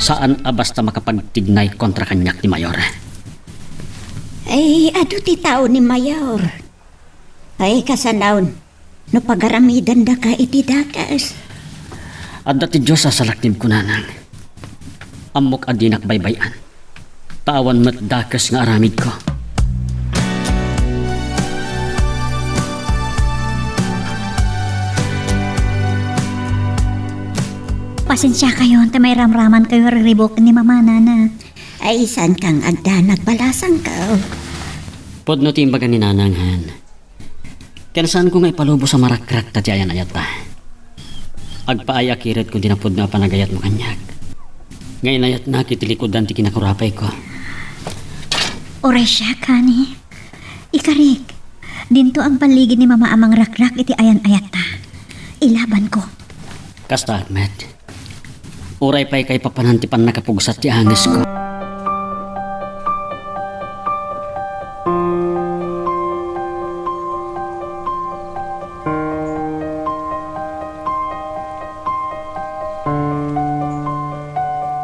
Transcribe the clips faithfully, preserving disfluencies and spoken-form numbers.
Saan a basta makapagtignay kontra kaniak ni Mayor. Ay, adu ti tao ni Mayor. Ay, kasanaon, no pagaramidandaka iti dakes. Adda ti Dios a salaknibko, nanang. Ammok a dinak baybay-an. Ta awan met dakes nga aramidko. Pasensiakayon ta mairamramankayo a riribuk ni Mama, Nana. Ay, saan kang agdanag, balasangko. Pudno ti imbaga ni Nanang, han. Ken saanko nga ipalubos a marakrak ta ti ayan-ayatta. Agpaay a kiredko ti napudno a panagayatmo kaniak. Nga inayatnak iti likudan ti kinakurapayko. Uray siak, honey. Ikarik, dinto agballigi ni Mama a mangrakrak iti ayan-ayatta. Ilabanko. Kasta, Ahmed. Uray pay kaipapanan ti pannakapugsat ti angesko.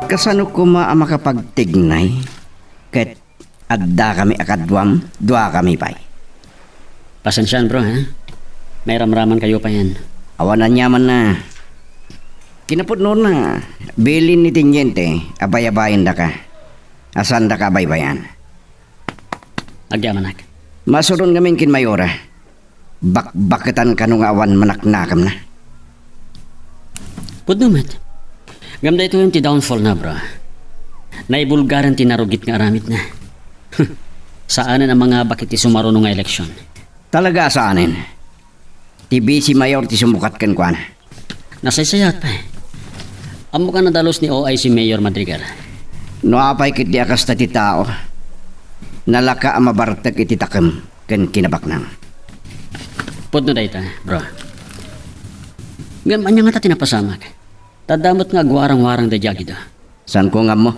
Kasano koma a makapagtignay ket addakami a kaduam, duakami pay. Pasensiaan, bro, ha? Mairamramankayo payen. Awan aniamanna. Kinapudnona, bilin ni Teniente a bayabayendaka. A saandaka a baybay-an. Agyamanak. Masuron ngamin ken Mayora. Bakbaketan kano nga awan manaknakemna. Pudno met. Ngem daytoyen ti downfall na, bro. Naibulgaren ti narugit nga aramidna. Saanen a mangabak iti sumaruno nga eleksyon. Talaga a saanen. Ti Vice Mayor ti sumukat kenkuana. Nasaysayaat pay. Ammok a nadalus ni O I C Mayor Madrigal. No apay ketdi a kasta ti tao, nalaka a mabartek iti takem ken kinabaknang. Pudno dayta, bro. Ngem ania ngata ti napasamak? Ta adda met nga agwarang-warang daydiay a Guido. Saanko nga ammo?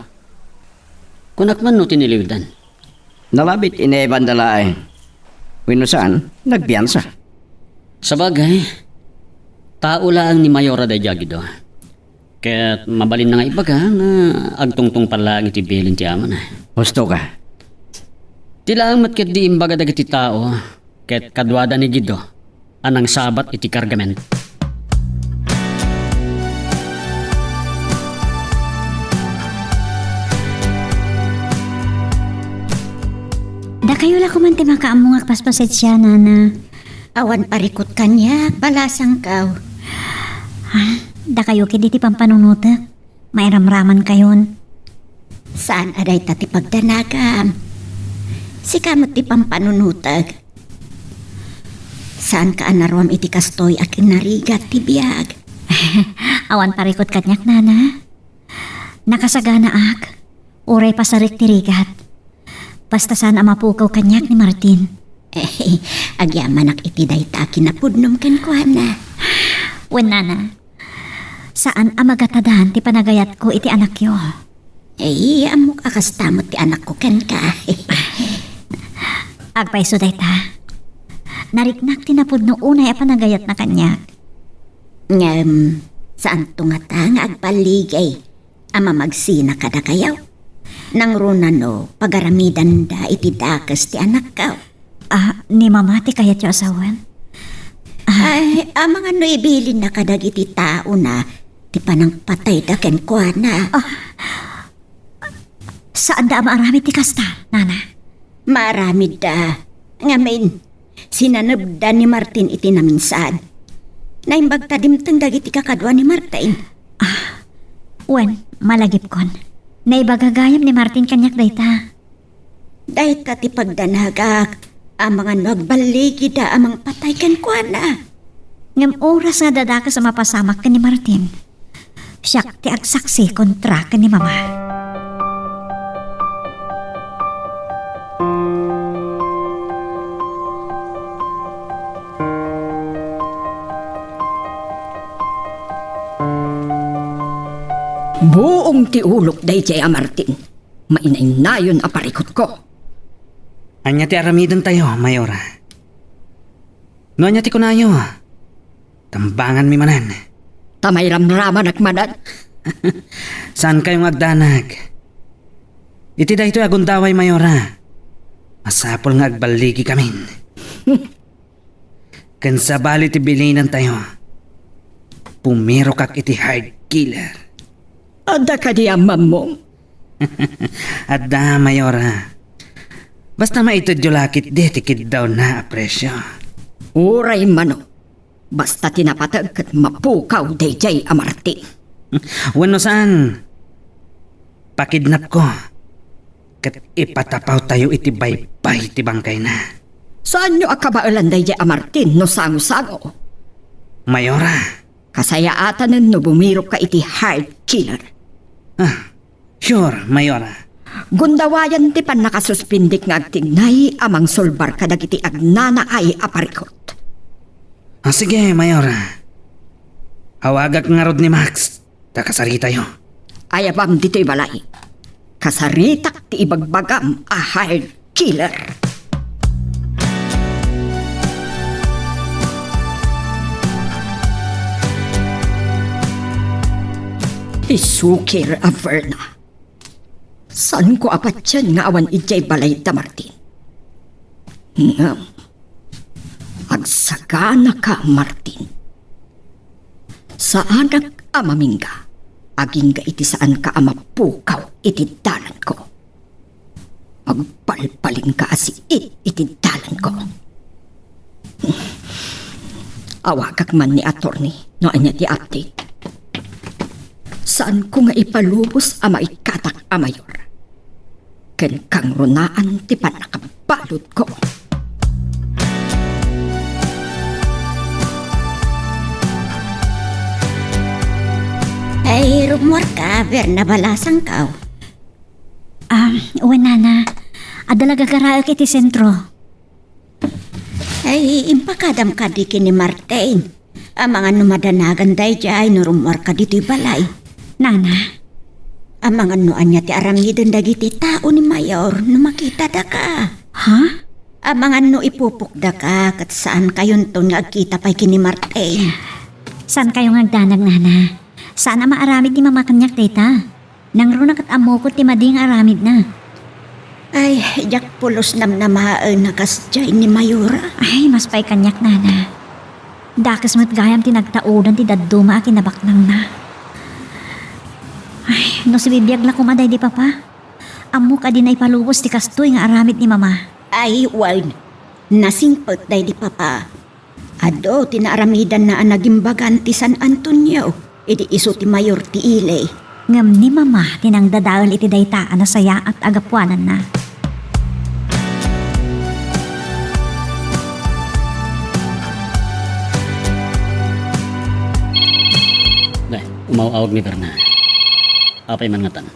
Kunak man no tiniliwdan. Nalabit inayabanda laeng. Wenno saan, nagpiansa. Sabagay, tao laeng ni Mayora daydiay a Guido. Ket mabalinna nga ibaga nga agtungtungpal laeng iti bilin ti amana. Husto ka. Ti laeng met ketdi imbaga dagiti tao ket kaduada ni Guido a nangsabat iti kargamen. Dakayo la koman ti makaammo nga agpaspasensia, Nana. Awan parikut kaniak, balasangko. Ah, dakayo ketdi ti pampanunotek. Mairamramankayon. Saan a dayta ti pagdanagam. Sika met ti pampanunotek. Saanka a naruam iti kastoy a kinarigat ti biag. Awan parikut kaniak, Nana. Nakasaganaak. Uray pasarik ti rigat. Basta saan a mapukaw kaniak ni Martin. Eh, agyamanak iti dayta a kinapudnom kenkuana. Wen, Nana, saan a magatadan ti panagayatko iti anakyo. Eh, ammok a kasta met ti anakko kenka. Agpayso dayta. Nariknak ti napudno unay a panagayatna kaniak. Ngem, saanto ngata nga agballigay a mamagsina kadakayo? Nangruna no pagaramidanda iti dakes ti anakko? Ah, ni Mama ti kayatyo a sawen? Ah. Ay, amangan no ibilinna kadagiti taona ti panangpatayda kenkuana. Ah, saanda a maaramid ti kasta, Nana? Maaramidda. Ngamin, sinanebda ni Martin iti naminsad. Naimbag ta dimteng dagiti kakadua ni Martin. Ah, wen, malagipkon. Naibaga gayam ni Martin kaniak dayta. Dayta ti pagdanagak, amangan no agballigida a mangpatay kenkuana. Ngem oras nga dadakes a mapasamak ken ni Martin, siak ti agsaksi kontra ken ni Mama. Buong ti ulok daydiay a Martin. Mainnainnayon a parikutko. Ania ti aramidentayo, Mayora? No ania ti kunayo, tambanganmi manen. Ta mairamramanak manen. Saankayo nga agdanag. Iti daytoy a gundaway, Mayora, masapul nga agballigikamin. Ken sabali ti bilinantayo, pumirokak iti hired killer. Adda kadi a mammong? Adda, Mayora. Basta maitedyo la ketdi ti kiddawna a presio. Uray mano, basta ti napateg ket mapukaw daydiay a Martin. Wenno saan, pakidnapko ket ipatapawtayo iti baybay ti bangkayna. Saanyo a kabaelan daydiay a Martin no sango-sango? Mayora. Kasayaatanen no bumirokka iti hired killer. Ah, sure, Mayora. Gundawayan ti pannakasuspindik nga agtignay a mangsulbar kadagiti agnanaay a parikut. Ah, sige, Mayora. Awagak ngarud ni Max. Ta kasaritayo. Ayabam ditoy balay. Kasaritak ti ibagbagam a hired killer. Ti sukir a Verna. Saanko a patien nga awan idiay balay da Martin. Ngem, agsaganaka, Martin. Saanak a mamingga, agingga iti saanka a mapukaw iti dalanko. Agbalbalinka a siit iti dalanko. Awagak man ni attorney no ania ti update. Saanko nga ipalubos a maikkatak a mayor. Ken kangrunaan ti pannakabaludko. Ay, rummuarka, Verna Balasangkaw. Ah, wen, nana. Adda la gagaraek iti sentro. Ay, impakadam kadi ken ni Martin. Amangan no madanagan daydiay no rummuarka ditoy balay. Nana? Amangan no ania ti aramiden dagiti tao ni Mayor no makitadaka. Ha? Amangan no ipupokdaka ket saankayonton nga agkita pay ken ni Martin. Saankayo nga agdanag, nana. Saan a maaramid ni mama kaniak dayta. Nangruna ket ammokon ti madi nga aramidna. Ay, diak pulos namnamaen a kasdiay ni Mayora. Ay, mas pay kaniak, nana. Dakes met gayam ti nagtaudan ti dadduma a kinabaklangna. Ay, no sibibiag la koma daydi papa, ammok a dina ipalubos ti kastoy nga aramid ni mama. Ay, wen. Nasingpet daydi papa. Adu ti naaramidanna a nagimbagan ti San Antonio idi isu ti mayor ti ili. Ngem ni mama ti nangdadael iti dayta a nasayaat a gapuananna. Day, umaw-awag ni Berna. Apay man ngatan?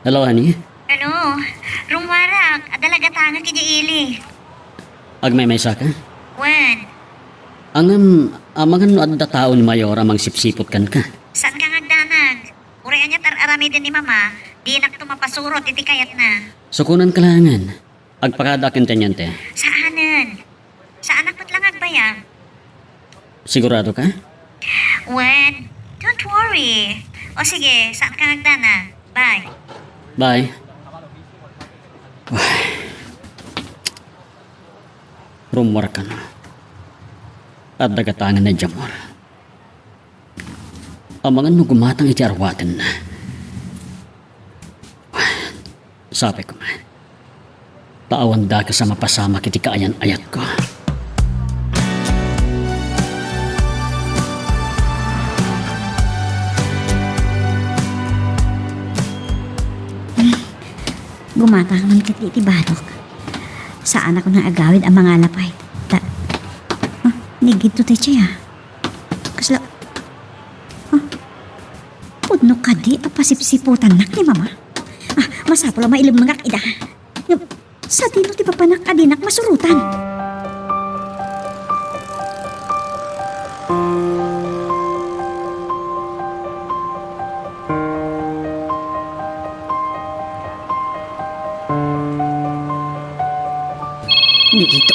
Hello, honey? Hello? Rummuarak, adda la gatangek idiay ili. Agmaymaysaka? Wen. Ngem, amangan no adda tao ni Mayor a mangsipsiput kenka? Saanka nga agdanag. Uray aniat ar-aramiden ni mama, dinakto mapasurot iti kayatna. Sukonanka laengen. Agpakadaak ken teniente. Saanen. Saanak met la nga agbayag. Sigurado ka? Wen, don't worry. O sige, saanka nga agdanag. Bye. Bye. Rummuarkan. Adda gatangen ni Jamor. Amangan no gumatang iti arwatenna. Sapay koma. Ta awan dakes a mapasamak iti kaayan-ayatko. Gumatang man ket iti badok. Saanak nga agawid a mangala pay. Ta, ah, nigidto tay tiyaya. Kasla, ah, pudno kadi a pasipsiputannak ni mama? Ah, masapul a mailemmengak ida. Ngem, sadino ti papanak a dinak masurotan? Nigidto.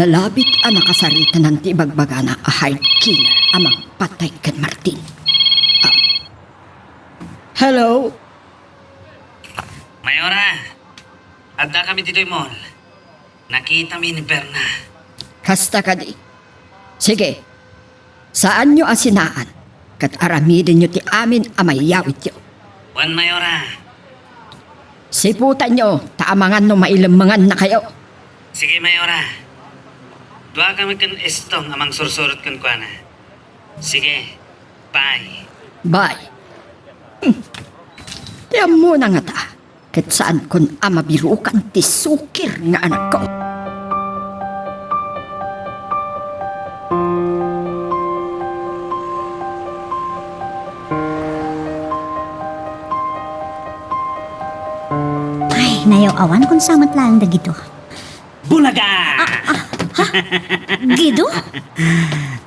Nalabit a nakasaritanan ti ibagbagana a hired killer a mangpatay ken Martin. Ah. Hello? Mayora, adda kami ditoy mall. Nakitami ni Berna. Kasta kadi? Sige. Saanyo a sinaan ket aramidenyo ti amin a maiyawidyo. Wen, Mayora. Siputanyo ta amangan no mailemmengannakayo. Sige, Mayora. Dua kami ken Estong a mangsursurot kenkuana. Sige. Bye. Bye. Hmm. Ti ammona ngata, ket saankon a mabirukan ti sukir nga anakko. Ay, nayaw-awan kun sa met laeng dagito. Bulaga! Ah, ah, ha? Guido?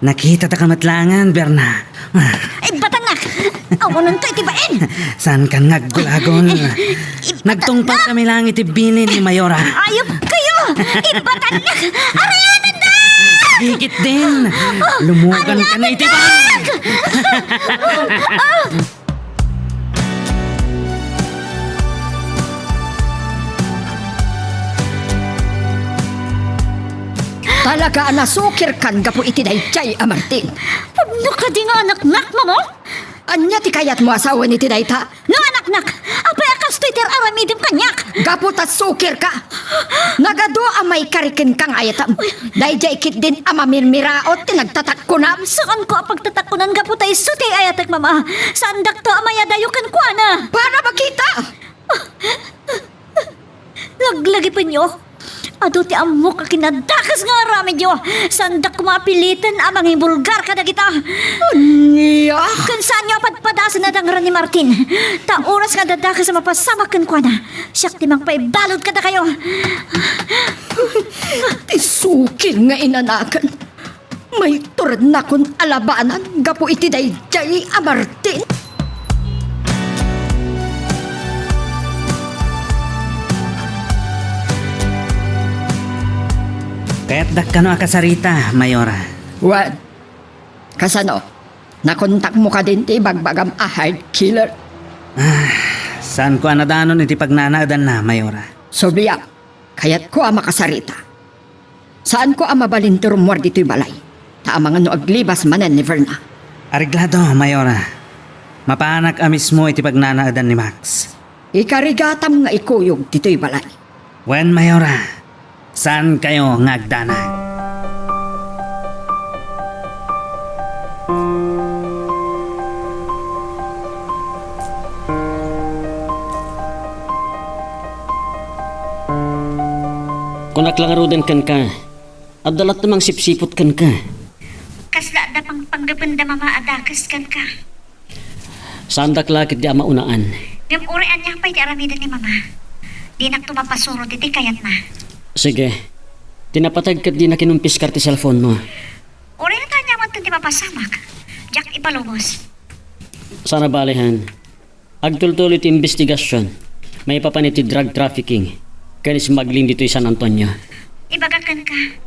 Nakitata ka met laengen, Berna. Ay, batannak! Awanenka iti bain! Saankan nga aggulagol? Nagtungpal kami laeng iti bilin ni Mayora. Ayup kayo! Ibatannak! Arayananda! Dikit din! Lumugan ka na iti bain! Talaga a nasukirkan gapu iti daydiay a Martin. Pudno kadi nga anaknak, Mama? Ania ti kayatmo a sawen iti dayta? No anaknak, apay a kastoy ti ar-aramidem kaniak? Gapu ta sukirka. Nagadu a maikari kenka nga ayatem. Daydiay ketdin a mamirmiraot ti nagtatakkunam. Saanko a pagtatakkunan gapu ta isu ti ayatek, Mama. Saandakto a mayadayo kenkuana. Para makita! Laglagipenyo. Adu ti ammok a kinadakes nga aramidyo. Saandak koma a piliten a mangibulgar kadagita. Ania? Ken saanyo a padpadasen a dangran ni Martin. Ta oras nga adda dakes a mapasamak kenkuana, siak ti mangpaibalud kadakayo. Ti sukir nga inanaken. Mayto ren nakon a labanan gapu iti daydiay a Martin. Kayatdak kano a kasarita, Mayora. Wen, kasano? Nakontakmo kadin ti ibagbagam a hired killer? Ah, saanko a nadanon iti pagnanaedanna, Mayora. Subliak, kayatko a makasarita. Saanko a mabalin ti rummuar ditoy balay, ta amangan no aglibas manen ni Verna. Areglado, Mayora. Mapanak a mismo iti pagnanaedan ni Max. Ikarigatam nga ikuyog ditoy balay. Wen, Mayora, saankayo nga agdanag. Kunak la ngaruden kenka, adda latta mangsipsiput kenka. Kasla adda pangpanggependa, Mama, a dakes kenka. Saandak la ketdi a maunaan. Ngem uray ania pay ti aramiden ni Mama, dinakto mapasurot iti kayatna. Sige. Ti napateg ket dina kinumpiskar ti cellphone mo. Uray ania met ti mapasamak, diak ipalubos. Saan a bale, han. Agtultuloy ti imbestigasion maipapan iti drug trafficking ken smuggling ditoy San Antonio. Ibagak kenka,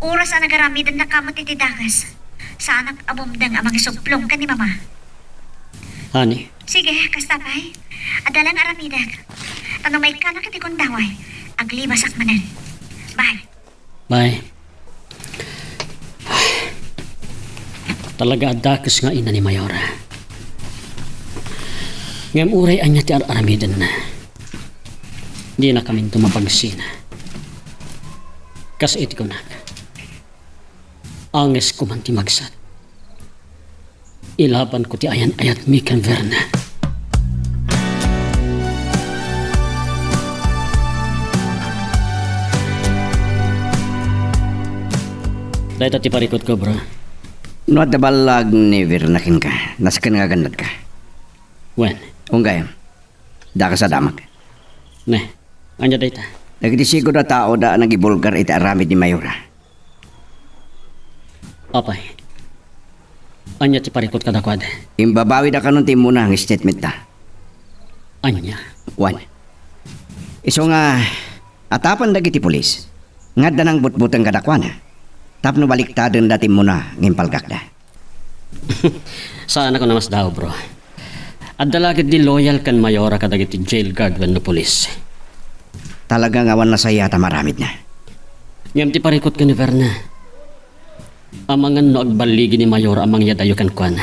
oras a nagaramidennaka met iti dakes, saanak a bumdeng a mangisubplong ken ni Mama. Honey. Sige, kasta pay. Adda laeng aramidek. Ta no maikkanak iti gundaway, aglibasak manen. Bye. Bye. Talaga a dakes nga ina ni Mayora. Ngem uray ania ti ar-aramidenna, dinakaminto mapagsina. Kas iti kunak, angesko man ti magsat. Ilabanko ti ayan-ayatmi ken Verna. Dayta ti parikutko, bro. No adda ballag ni Verna kenka, nasken nga agannadka. Wen. Wen gayam. Dakes a damag. Ne, ania dayta? Dagiti sigud a tao da a nagibulgar iti aramid ni Mayora. Apay, ania ti parikut kadakuada? Imbabawida kanon ti immuna nga statementa. Ania? Wen. Isu nga, atapan dagiti pulis, nga adda nangbutbuteng kadakuana tapno baliktadenda ti immuna nga impalkakda. Saan a namasdaaw, bro. Adda la ketdi loyal ken Mayora kadagiti jail guard wenno pulis. Talaga nga awan nasayaat a maaramidna. Ngem ti parikut ken ni Verna, amangan no agballigi ni Mayora a mangyadayo kenkuana.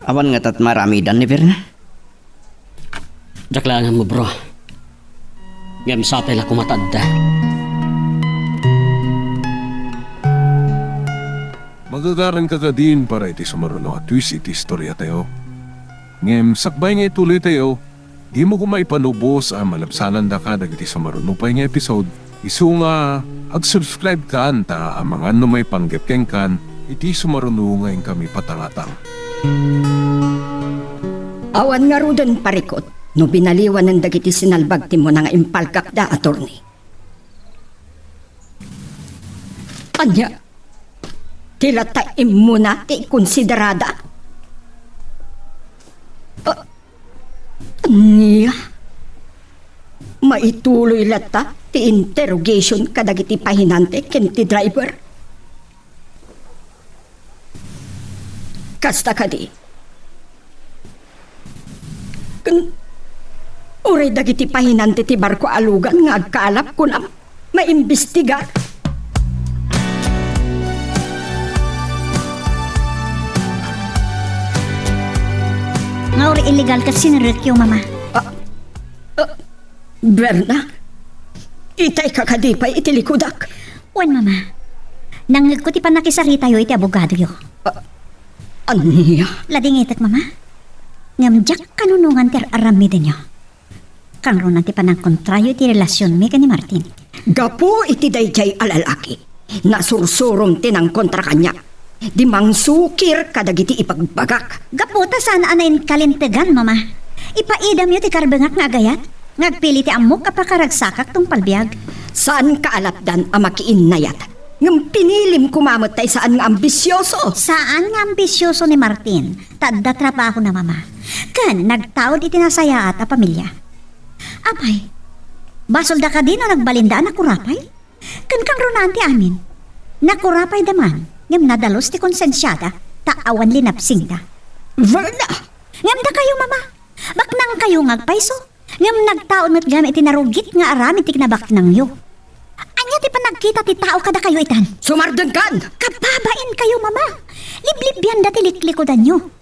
Awan ngata ti maaramidan ni Verna? Diak la anam, bro. Ngem sapay la koma ta adda. Magagaranka kadin para iti sumaruno a twist iti istoriatayo. Ngem sakbay nga ituloytayo, dimo koma ipanubos a malabsanandaka dagiti sumaruno pay nga episode. Isu nga, ag-subscribe kan ta amangan no maipanggep kenkan iti sumaruno nga inkami patangatang. Awan ngaruden, parikut, no binaliwanen dagiti sinalbag ti immuna nga impalkakda, attorney. Ania? Ti latta immuna ti ikonsiderada? Ah, ania? Maituloy latta ti interrogation kadagiti pahinante ken ti driver? Kasta kadi? Ken uray dagiti pahinante ti barko a lugan nga agkalap, kunam, maimbestigar? Nga uray illegal ket sinerrekyo, Mama. Ah, ah, Berna, itayka kadi pay iti likudak? Wen, Mama. Nangngegko ti pannakisaritayo iti abogadoyo. Ah, ania? Ladingitek, Mama. Ngem diak kanunongan ti ar-aramidenyo. Kangruna ti panangkontrayo iti relasionmi ken ni Martin. Gapu iti daydiay a lalaki, nasursurom ti nangkontra kaniak. Di mangsukir kadagiti ibagbagak. Gapu ta saan a nainkalintegan, Mama. Ipaidamyo ti karbengak nga agayat, nga agpili ti ammok a pakaragsakak tungpal biag. Saanka a lapdan a makiinnayat, ngem pinilim koma met tay saan nga ambisioso. Saan nga ambisioso ni Martin, ta adda trabahona, Mama. Ken nagtaud iti nasayaat a pamilia. Apay, basolda kadi no nagbalinda a nakurapay? Ken kangrunaan ti amin, nakurapayda man, ngem nadalus ti konsensiada ta awan linapsingda. Verna! Ngem dakayo, Mama, baknangkayo nga agpayso, ngem nagtaud met gayam iti narugit nga aramid ti kinabaknangyo. Ania ti panagkita ti tao kadakayo itan? Sumardengkan! Kababainkayo, Mama! Liblibianda ti liklikudanyo.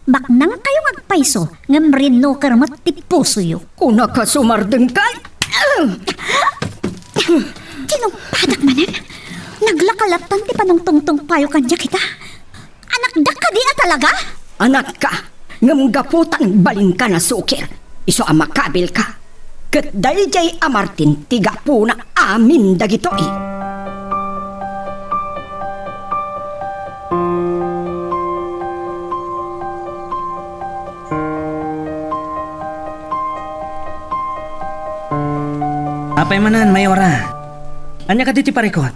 Baknangkayo nga agpayso, ngem rinnuker met ti pusoyo. Kunaka, sumardengkan! Tinumpadak manen. Naglakalattan ti panungtungtungpayo kaniak ita. Anakda kadi a talaga? Anakka, ngem gapu ta nagbalinka nasukir, isu a makabilka. Ket daydiay a Martin ti gapuna amin dagitoy. Apay manen, Mayora? Ania kadi ti parikut?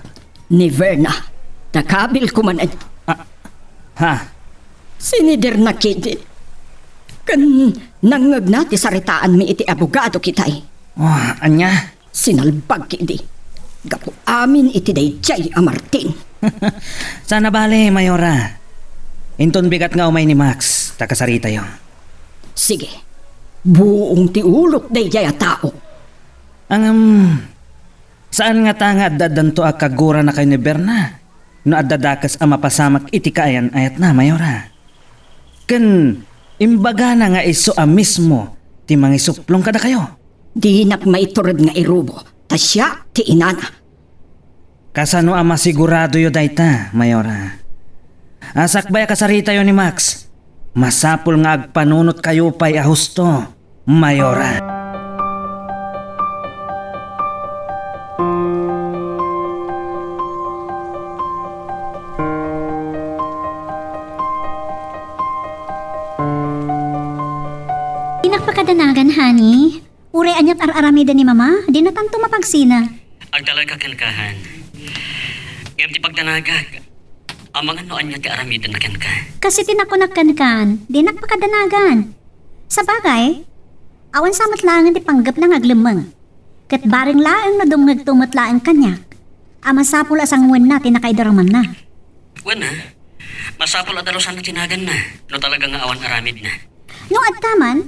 Ni Verna, nakabilko manen. Ah, ha? Siniderna kidi. Ken nangngegna ti saritaanmi iti abogado kitay. Oh, ania? Sinalbag kidi. Gapu amin iti daydiay a Martin. Saan a bale, Mayora. Inton bigat nga umay ni Max, ta kasaritayo. Sige. Buong ti ulok daydiay a tao. Ngem, saan ngata nga adda-addanto a kaguranakayo ni Berna no adda dakes a mapasamak iti kaayan-ayatna, Mayora? Ken imbagana nga isu a mismo ti mangisuplong kadakayo. Dinak maitured nga irubo, ta siak ti inana. Kasano a masiguradoyo dayta, Mayora? A sakbay a kasaritayo ni Max, masapul nga agpanunotkayo pay a husto, Mayora. Dinak pakadanagan, honey. Uray aniat ar-aramiden ni Mama, dinatanto mapagsina. Agtalagka kenka, han. Ngem ti pagdanagak, amangan no ania ti aramidenna kenka. Kas iti nakunak kenkan, dinak pakadanagan. Sabagay, awan sa met laengen ti panggepna nga aglemmeng. Ket bareng laeng no dumngegto met laeng kaniak, a masapul a sanguenna ti nakaidaramanna. Wen, a, masapul a dalusanna ti naganna no talaga nga awan aramidna. No adda man,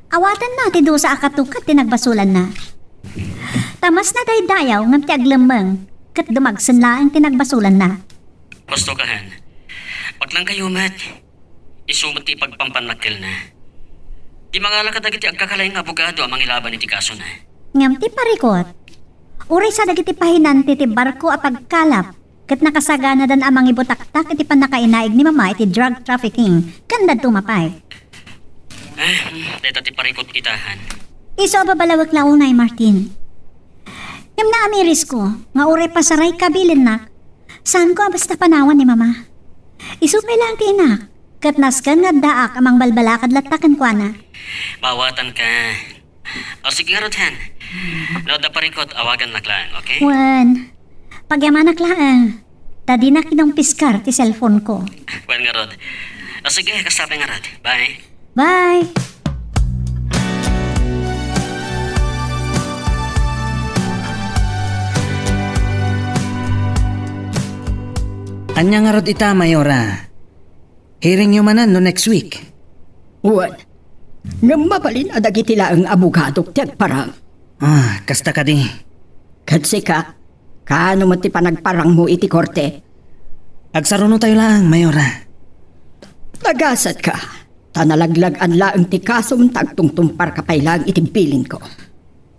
awatenna ti dusa a katukat ti nagbasolanna. Ta masna daydayaw ngem ti aglemmeng, ket dumagsen laeng ti nagbasolanna. Husto ka, Han. Baklangkayo met. Isu met ti ipagpampanakkelna. Di mangala kadagiti agkakalaing nga abogado a mangilaban iti kasona. Ngem ti parikut, uray sa dagiti pahinante ti barko a pagkalap ket nakasaganadan a mangibutaktak iti pannakainaig ni Mama iti drug trafficking ken dadduma pay. Ah, hmm, dayta ti parikut ita, Han. Isu a babalawek la unay, Martin. Ngem naamirisko nga uray pasarayka bilinnak, saanko a basta panawan ni Mama. Isu pay laeng ti inak, ket nasken nga addaak a mangbalbalakad latta kenkuana. Maawatanka. O, sige ngarud, Han. No adda parikut, awagannak laeng, okay? Wen, pagyamanak laeng. Ta dinak kinumpiskar ti cellphone-ko. Wen ngarud. O, sige, kasta pay ngarud. Bye. Bye. Ania ngarud ita, Mayora? Hearingyo manen no next week? Wen. Ngem mabalin a dagiti laeng abogadok ti agparang. Ah, kasta kadi. Ket sika, kaano met ti panagparangmo iti korte? Agsarunotayo laeng, Mayora. Nagasatka, ta nalaglag-an laeng ti kasom ta agtungtumparka pay laeng iti bilinko.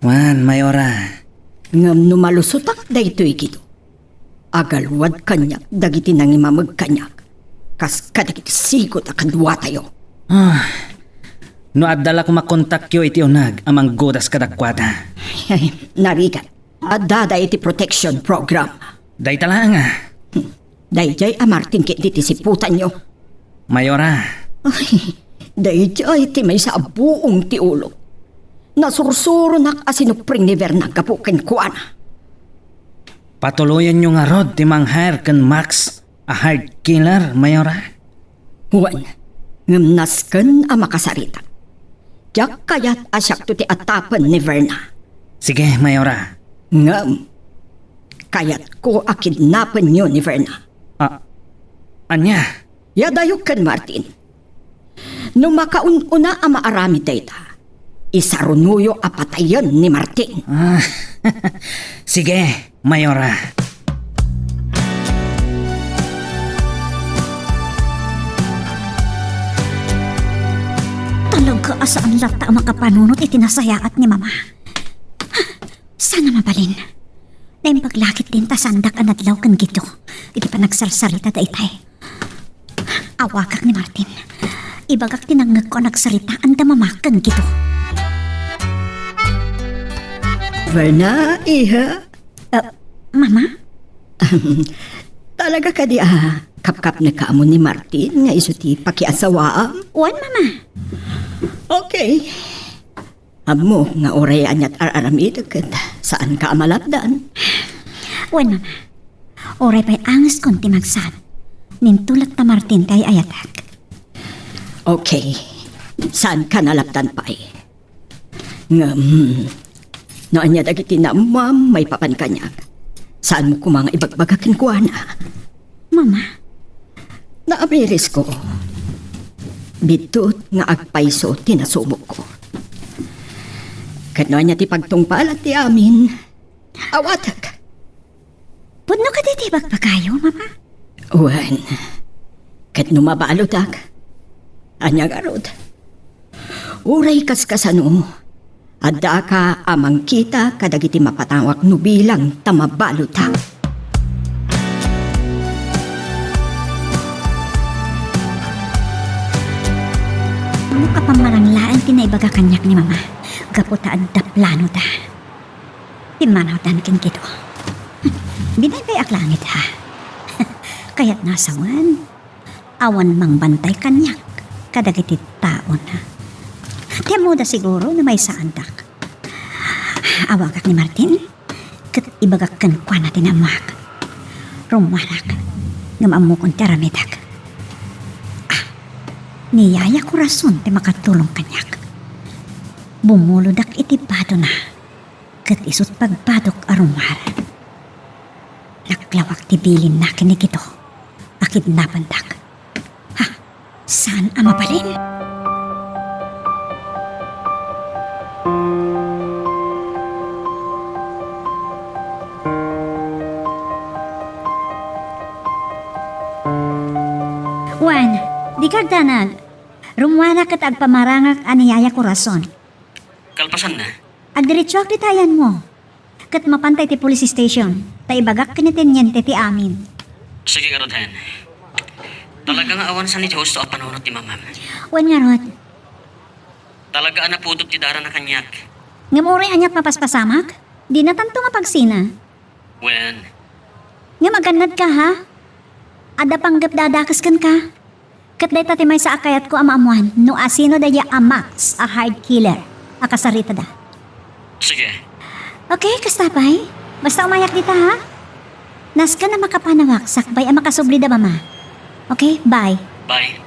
Wen, Mayora. Ngem no malusotak daytoy, Guido, agalwad kaniak dagiti nangimameg kaniak, kas kadagiti sigud a kaduatayo. Ah, no adda la koma kontakyo iti uneg a manggudas kadakuada. Ay, narigat. Addada iti protection program. Dayta laeng a. Hmm. Daydiay a Martin ketdi ti siputanyo. Mayora. Ay, daydiay ti maysa a buong ti ulo. Nasursuronak a sinupring ni Verna gapu kenkuana. Patuloyenyo ngarud ti mang-hire ken Max a hired killer, Mayora? Wen, ngem nasken a makasarita. Diak kayat a siakto ti atapen ni Verna. Sige, Mayora. Ngem, kayatko a kidnapenyo ni Verna. Ah, ania? Yadayo ken Martin. No makaun-una a maaramid dayta, isarunoyo a patayen ni Martin. Ah, sige, Mayora. Talaga a saan latta a makapanunot iti nasayaat ni Mama. Saan a mabalin? Naimbag la ketdin ta saandak a nadlaw ken Guido iti panagsarsarita daytay. Awagak ni Martin. Ibagak ti nangngegko a nagsaritaan da Mama ken Guido. Verna, iha? Ah, Mama? Talaga kadi a kapkapneka ammo ni Martin nga isu ti pakiasawaam? Wen, Mama. Okay. Ammok nga uray aniat ar-aramidek ket saanka a malapdan. Wen, Mama. Uray pay angeskon ti magsaan, ninto latta Martin ti ay-ayatek. Okay. Saanka nalapdan pay. Ngem, no ania dagiti naammoam maipapan kaniak, saanmo koma nga ibagbaga kenkuana. Mama? Naamirisko. Biddut nga agpayso ti nasumogko. Ket no ania ti pagtungpalan ti amin, awatek. Pudno kadi ti ibagbagayo, Mama? Wen, ket no mabaludak, ania ngarud? Uray kaskasano, addaka a mangkita kadagiti mapatawak no bilang ta mabaludak. Ammok a pammarang laeng ti naibaga kaniak ni Mama, gapu ta adda planoda. Pimmanawdan ken Guido. Binaybayak langit, ha? Kayatna a sawen, awan mangbantay kaniak kadagiti taona. Ti ammoda siguro no maysaandak. Awagak ni Martin, ket ibagak kenkuana ti naammoak. Rummuarak, ngem ammokon ti aramidek. Ah, ni Yaya Corazon ti makatulong kaniak. Bumulodak iti badona, ket isut' pagbadok a rummuar. Naglawag ti bilinna ken ni Guido a kidnapendak. Ha? Saan a mabalin? Wen, dika agdanag. Rummuarak ket agpamarangak a ni Yaya Corazon. Kalpasanna? Agdiretsoak dita ayanmo. Ket mapanta iti police station, ta ibagak ken ni teniente ti amin. Sige ngarud, Hen. Talaga nga awan saan iti husto a panunot ti mamam. Wen ngarud. Talaga a napudot ti darana kaniak. Ngem uray aniat mapaspasamak? Dinatanto nga pagsina. Wen. Ngem agannadka, ha? Adda panggepda a dakes kenka. Ket dayta ti maysa a kayatko a maammuan no asino daydiay a Max a hired killer a kasaritada. Sige. Okay, kasta pay. Basta umayak dita, ha? Nasken a makapanawak sakbay a makasubli da mama. Okay, bye. Bye.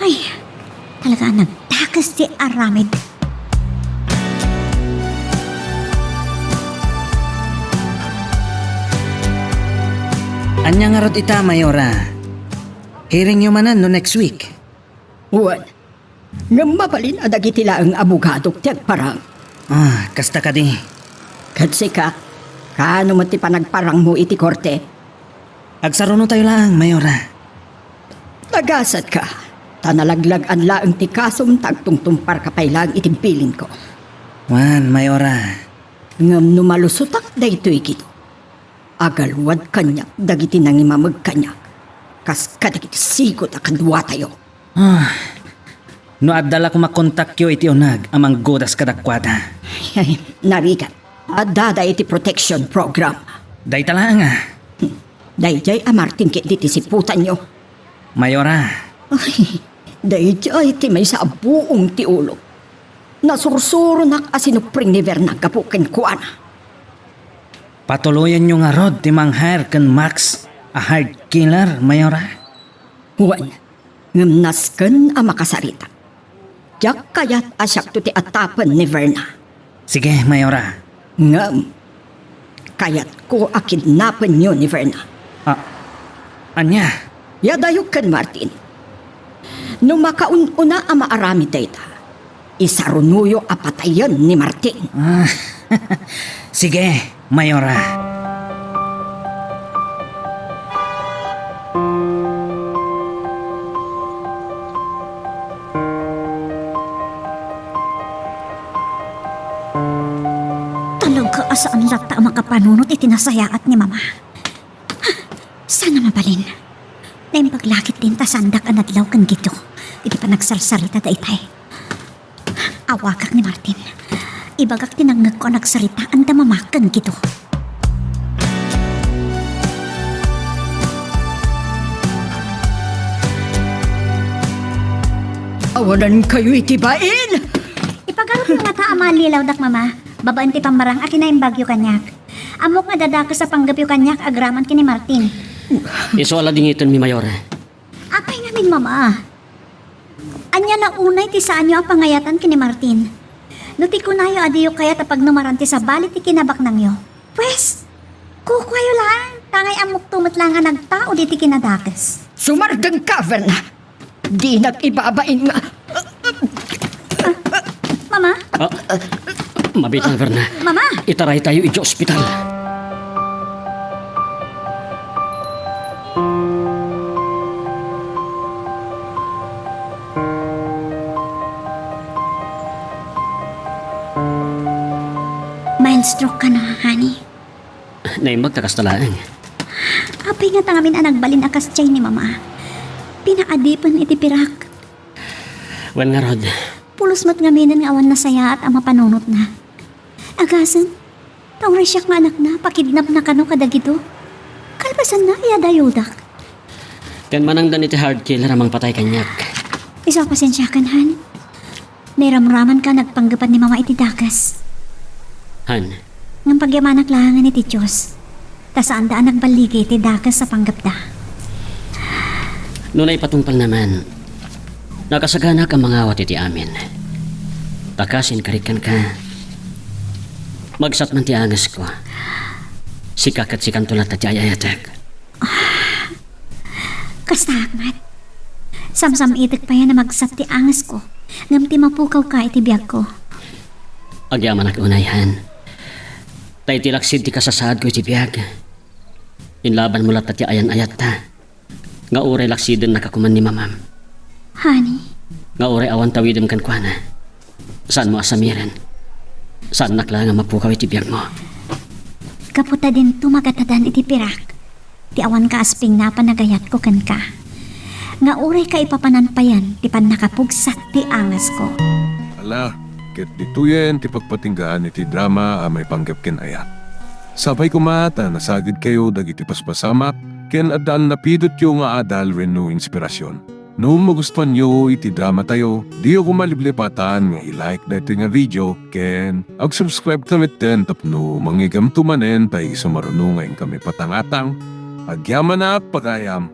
Ay, talaga a nagdakes ti aramid. Ania ngarud ita, Mayora? Hearingyo manen no next week? Wen. Ngem mabalin a dagiti laeng abogadok ti agparang. Ah, kasta kadi. Ket sika, kaano met ti panagparangmo iti korte? Agsarunotayo laeng, Mayora. Nagasatka, ta nalaglag-an laeng ti kasom ta agtungtumparka pay laeng iti bilinko. Wen, Mayora. Ngem no malusotak daytoy, Guido, agaluad kaniak dagiti nangimameg kaniak, kas kadagiti sigud a kaduatayo. Ah, no adda la koma kontakyo iti uneg a manggudas kadakuada. Ay, narigat. Addada iti protection program. Dayta laeng a. Daydiay a Martin ketdi ti siputanyo. Mayora. Ay, daydiay ti maysa a buong ti ulo. Nasursuronak a sinupring ni Verna gapu kenkuana. Patuloyenyo ngarud ti mang-hire ken Max a hired killer, Mayora? Wen, ngem nasken a makasarita. Diak kayat a siakto ti atapen ni Verna. Sige, Mayora. Ngem, kayatko a kidnapenyo ni Verna. Ah, ania? Iadayo ken Martin. No makaun-una a maaramid dayta, isarunoyo a patayen ni Martin. Ah, sige, Mayora. Talaga a saan latta a makapanunot iti nasayaat ni Mama. Saan a mabalin? Naimbag la ketdin ta saandak a nadlaw ken Guido iti panagsarsarita daytay. Awagak ni Martin. Ibagak ti nangngegko a nagsaritaan da Mama ken Guido. Awanankayo iti bain! Ipagarupyo ngata a mallilawdak, Mama, babaen ti pammarang a kinaimbagyo kaniak. Ammok nga adda dakes a panggepyo kaniak agraman ken ni Martin. Isu a ladingitenmi, Mayor. Apay ngamin, Mama? Ania la unay ti saanyo a pangayatan ken ni Martin? No ti kunayo a diyo kayat a pagnumaran ti sabali ti kinabaknangyo, pues, kukuayo laeng, tangay ammokto met laeng a nagtao diti kinadakes. Sumardengka, Verna! Dinak ibabain nga... Mama? Ah, mabiit lang, Verna. Mama! Itaraytayo idiay ospital. Mild stroke ka na, honey. Naimbag ta kasta laeng. Apay ngata ngamin a nagbalin a kasdiay ni Mama? Pinaadipen iti pirak. Wen ngarud. Pulos met ngaminen nga awan nasayaat a mapanunotna. Agasem, ta uray siak nga anakna, pakidnapna kano kada Guido. Kalpasanna, iadayodak. Ken manangdan iti hired killer a mangpatay kaniak. Isu a pasensiakan, han. Nairamramanka nagpanggepan ni Mama iti dakes. Han. Ngem pagyamanak laengen iti Dios, ta saanda a nagballigi iti dakes a panggepda. No naipatungpalna man, nakasaganak a mangawat iti amin. Ta kas inkarit kenka, magsat man ti angesko. Sika ket sikanto latta ti ay-ayatek. Kastaak met. Samsam-itek payen a magsat ti angesko, ngem ti mapukawka iti biagko. Agyamanak unay, Han. Ta iti laksid ti kasasaadko iti biag, inlabanmo latta ti ayan-ayatta, nga uray laksidennaka koman ni mamam. Honey? Nga uray awan tawidem kenkuana. Saanmo a samiren. Saannak la nga mapukaw iti biagmo. Gapu ta dinto magatadan iti pirak ti awan kaasping a panagayatko kenka, nga uray kaipapanan payen ti pannakapugsat ti angesko. Ala, ket ditoyen ti pagpatinggaan iti drama a maipanggep ken ayat. Sapay koma ta nasagidkayo dagiti paspasamak ken adda a napidotyo nga adal wenno inspirasyon. No magustuanyo iti dramatayo, diyo koma liplipatan nga i-like daytoy nga video ken ag-subscribe ta metten tapno mangigamto manen ta isu maruno nga inkami patangatang. Agyamanak pagayam.